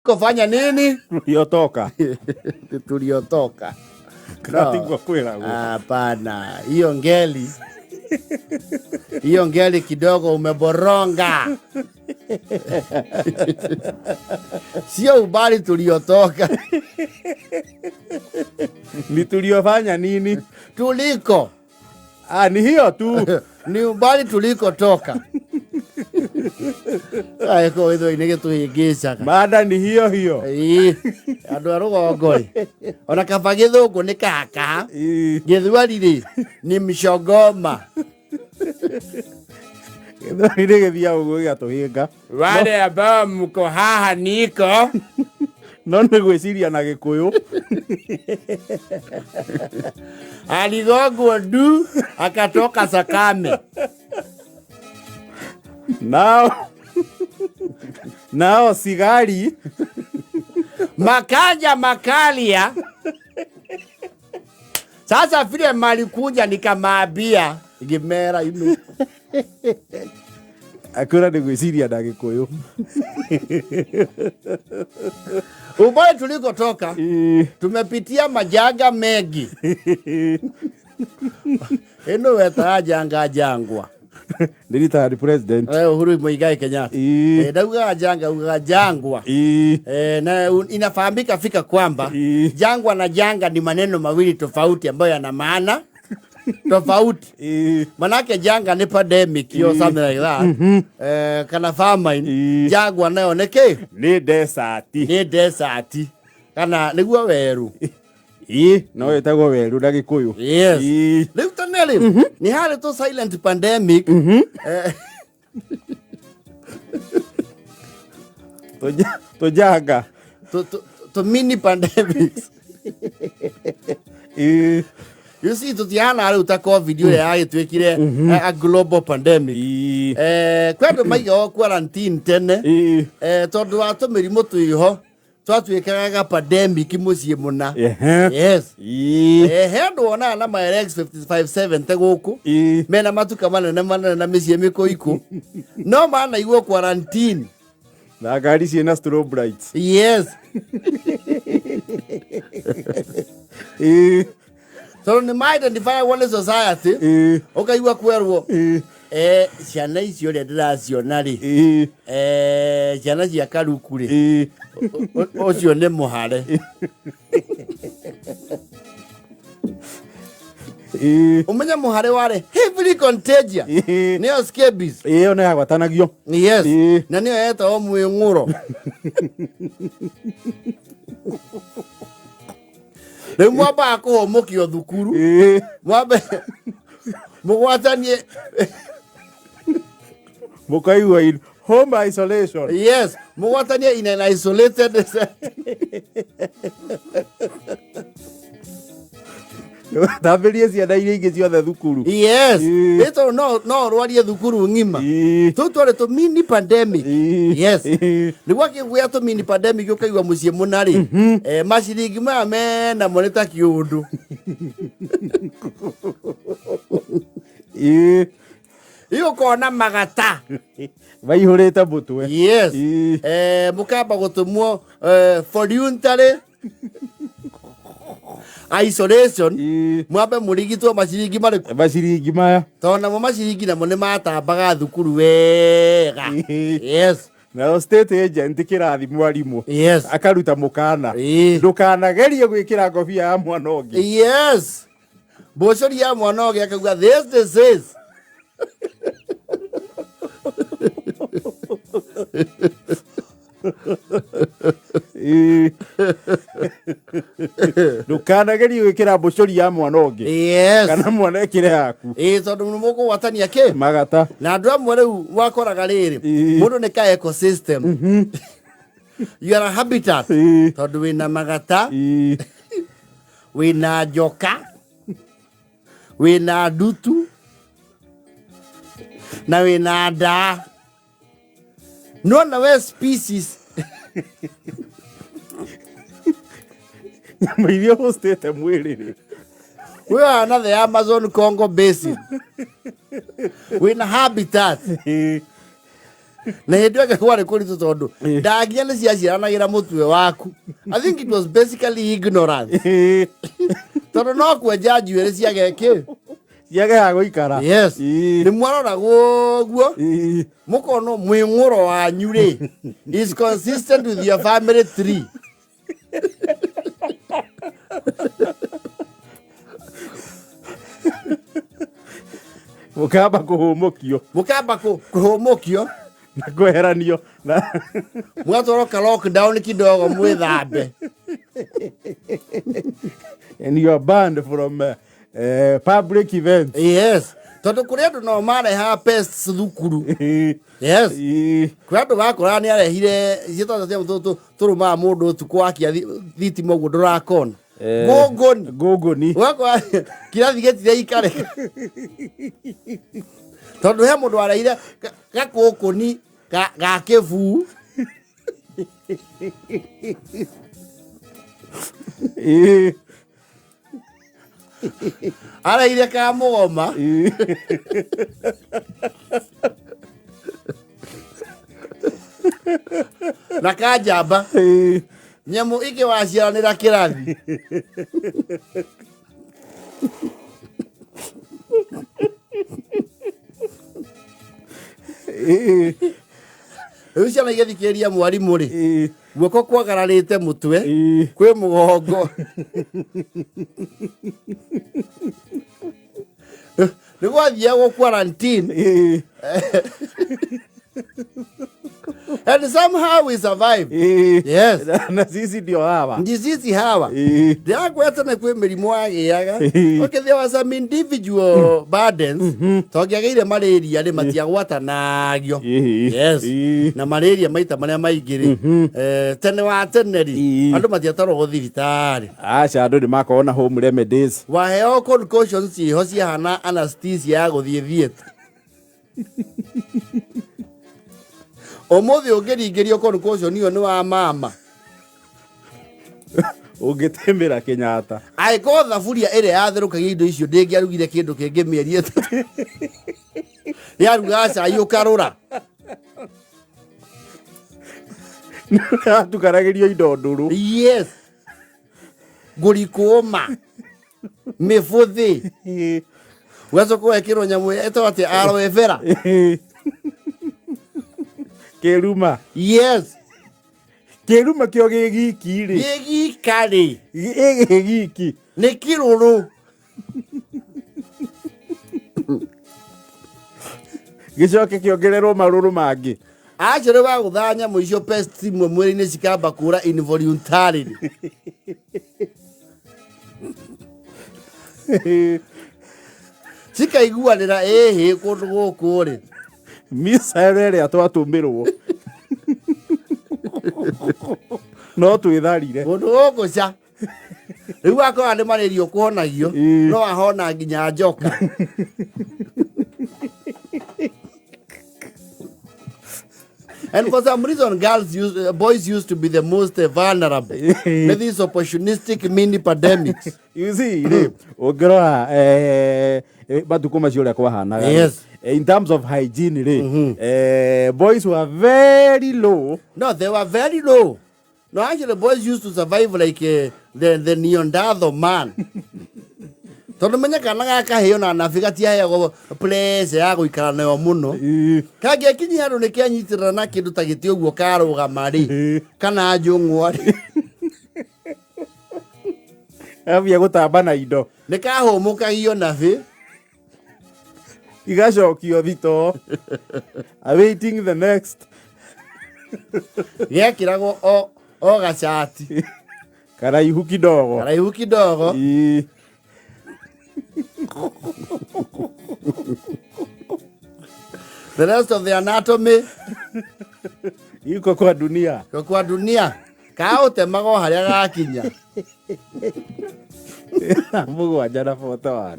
Kufanya nini? Tuliotoka. Tuliotoka. Katigwa kwĩragwo. Hapana, hiyo ngeli hiyo ngeli kidogo umeboronga. Sio ubali tuliotoka. Ni tuliofanya nini? Tuliko. Ah, ni hiyo tu. Ni umbali tulikotoka. Aiko itho-inĩ gĩtũhĩngĩcaga. Mada ni hiyo hiyo. Ĩĩ, andũ a rũgongo rĩ, ona kaba gĩthũngũ nĩ kaka, gĩthweri rĩ ni mshogoma. Gĩthweri nĩ gĩthiaga ũguo gĩgatũhĩnga. Wale ambao mko haha niko No nĩ gwĩciria na Gĩkũyũ. Aligongwo ndu akatoka Sakame. Nao sigari Makanja makalia. Sasa vile malikuja nikamwambia ngimera inu. Akwĩra nĩ gwĩciria na Gĩkũyũ. Ubali tulikotoka tumepitia majanga mengi. Ino wetaga janga jangwa. Nĩ retired president. Uhuru Muigai Kenyatta. Ndaugaga janga, ugaga jangwa. Na inafahamika fika kwamba jangwa na janga ni maneno mawili tofauti ambayo yana maana tofauti. Manake janga ni pandemic or something like that. Kana famine. Jangwa nayo nĩ kĩ? Nĩ desert. Nĩ desert. Kana nĩguo werũ. Ĩĩ, no ĩtagwo werũ na Gĩkũyũ. Yes. Rĩu tene rĩ, nĩ harĩ tũ silent pandemic. Tũjanga. Tũ mini pandemics. You see, tũtihana rĩu ta COVID ũrĩa yagĩtuĩkire a global pandemic. Kwĩ andũ maigagwo quarantine tene. Tondũ wa tũmĩrimũ twĩho twatuĩkaga pandemic mũciĩ mũna. Yes. He andũ wonaga na ma RX 5570 gũkũ. Mena matuka manene manene na mĩciĩ mĩkũikũ. No manaigwo quarantine. Na ngari ciĩna strobe lights. Yes. Tondũ nĩ ma-identify nĩ society. Ũkaigua kwerwo. Ciana icio ũrĩa ndĩraciona rĩ. Ciana cia Karuku rĩ. Ũcio nĩ mũhare. Ũmenye mũhare warĩ heavily contagious. Nĩyo scabies. Ĩyo nĩ yagwatanagio. Yes. Na nĩyo yetagwo mwĩng'ũro. Rĩu mwambaga kũhũmũkio thukuru. Mwambe mũgwatanie. Mũkaigua in home isolation. Yes, mũgwatanie in an isolated setting. Thambĩrie ciana iria ingĩ ciothe thukuru. Yes. Ĩ tondũ no ũrwarie thukuru ng'ima. Tũu twarĩ tũ mini pandemic. Yes. Nĩguo akĩguĩa tũ mini pandemic ũkaigua mũciĩ mũna rĩ. Maciringi maya menamo nĩ ta kĩũndũ. Ĩ ũkona magata. Maihũrĩte mũtwe. Yes. Mũkamba gũtũmwo, voluntary isolation. Mwambe mũrigitwo maciringi marĩkũ? Maciringi maya. Tondũ namo maciringi namo nĩ matambaga thukuru wega. Yes. Nao state agent kĩrathi mwarimũ. Yes. Akaruta mũkana. Ndũkanagerie gwĩkĩra ngobia ya mwana ũngĩ. Yes. Mbũcũri ya mwana ũngĩ akauga this disease. Ndũkanagerie gwĩkĩra mbũcũri ya mwana ũngĩ. Yes. Kana mwana ekĩre yaku. Ĩĩ, tondũ nĩ mũkũgwatania kĩ? Magata. Na andũ amwe rĩu wakoraga rĩrĩ, mũndũ nĩ ka ecosystem. You are a habitat. Tondũ wĩna magata, wĩna njoka, wĩna ndutu, na wĩna ndaa. Nona we species. Nyamũ iria hostete mwĩrĩ rĩ. We are na the Amazon Congo basin. Wĩna habitat. Na hĩndĩ ĩyo kwarĩ kũritũ tondũ ndangia nĩ ciaciaranagĩra mũtwe waku. I think it was basically ignorance. Tondũ no kwenja njuĩrĩ ciage kĩ? Ciage ha gũikara. Yes. Ĩĩ. Nĩ mwaroragwo ũguo. Ĩĩ. Mũkonwo mwĩng'ũro wanyu rĩ is consistent with your family tree. Mũkamba kũhũmũkio. Mũkamba kũhũmũkio. Na kweheranio na Mũgatwarwo ka lockdown kidogo mwĩthambe. And you are banned from public events. Yes. Tondũ kũrĩ andũ nao marehaga pests thukuru. Yes. Ĩĩ. Kũrĩ andũ bakoraga nĩ arehire ciĩtagwo atĩa tũrũmaga mũndũ ũtukũ wakia thitima ũguo ndũrakona. Ngũngũni. Ngũngũni. Ũgakora kĩrathi gĩtiraikare. Tondũ he mũndũ warehire gakũngũni ga kĩbuu. Ĩĩ. Arehire ka mũgoma. Ĩĩ. Na ka njamba. Ĩĩ. Nyamũ ingĩ waciaranĩra kĩrathi. Ĩĩ. Rĩu ciana igĩthikĩrĩria mwarimũ rĩ, Ĩĩ. guoko kwagararĩte mũtwe, Ĩĩ. kwĩ mũgongo. Nĩ gwathiagwo quarantine. Ĩĩ. And somehow we survived. Ĩĩ. Yes. Na sisi ndio hawa. Ndi sisi hawa. Ĩĩ. Ndĩrakwĩra tene kwĩ mĩrimũ wagĩaga. Ĩĩ. Okay, there was some individual burdens. Tongĩagĩire malaria rĩ matiagwatanagio. Ĩĩ. Yes. Ĩĩ. Na malaria maita marĩa maingĩ rĩ, tene wa tene rĩ, Ĩĩ. andũ matiatwaragwo thibitarĩ. Aca, andũ nĩ makoragwo na home remedies. Waheo concussions ciĩho ciahana anesthesia ya gũthiĩ theatre. Ũmũthĩ ũngĩringĩrio concussion ĩyo nĩ wa mama. Ũngĩtĩmĩra Kenyatta. Angĩkorwo thaburia ĩrĩa yatherũkagia indo icio ndĩngĩarugire kĩndũ kĩngĩ mĩeri 3. Yarugaga cai ũkarũra. Yatukanagĩrio indo ndũrũ. Yes. Ngũrikũma. Mĩbũthĩ. Ũgacoka ũgekĩrwo nyamũ ĩtagwo atĩa aloe vera. Kĩruma. Yes. Kĩruma kĩo gĩ giki rĩ. Gĩ gika rĩ. Gĩ gĩ giki. Nĩ kĩrũrũ. Gĩcoke kĩongererwo marũrũ mangĩ. Actually wagũthaga nyamũ icio pests imwe mwĩrĩ-inĩ cikamba kũra involuntarily. Cikaiguanĩra ĩhĩ kũndũ gũkũ rĩ. Missile ĩrĩa twatũmĩrwo. No twĩtharire. Kũndũ gũkũ ca. Rĩu akorwo nĩ malaria ũkũhonagio, Ĩĩ. no ahona nginya njoka. And for some reason, boys used to be the most vulnerable. With these opportunistic mini pandemics. You see, rĩ, ũngĩrora matukũ macio ũrĩa kwahanaga rĩ, Yes. in terms of hygiene rĩ, boys were very low. No, they were very low. No, actually, boys used to survive like the Neanderthal man. Tondũ menya kana gakahĩo na nabi gatiaheagwo place ya gũikara nayo mũno. Ĩĩ. Kangĩakinyia handũ nĩ kĩanyitĩrĩra na kĩndũ ta gĩtĩ ũguo karũgama rĩ, Ĩĩ. kana njũng'wa rĩ. Ambia gũtamba na indo. Nĩ kahũmũkagio nabi. Igacokio thitoo. Awaiting the next. Gĩekĩragwo o gacati. Karaihu kidogo. Karaihu kidogo. Ĩĩ. The rest of the anatomy Iko kwa dunia. Iko kwa dunia. Kaũtemaga o harĩa gakinya. 7 na 41.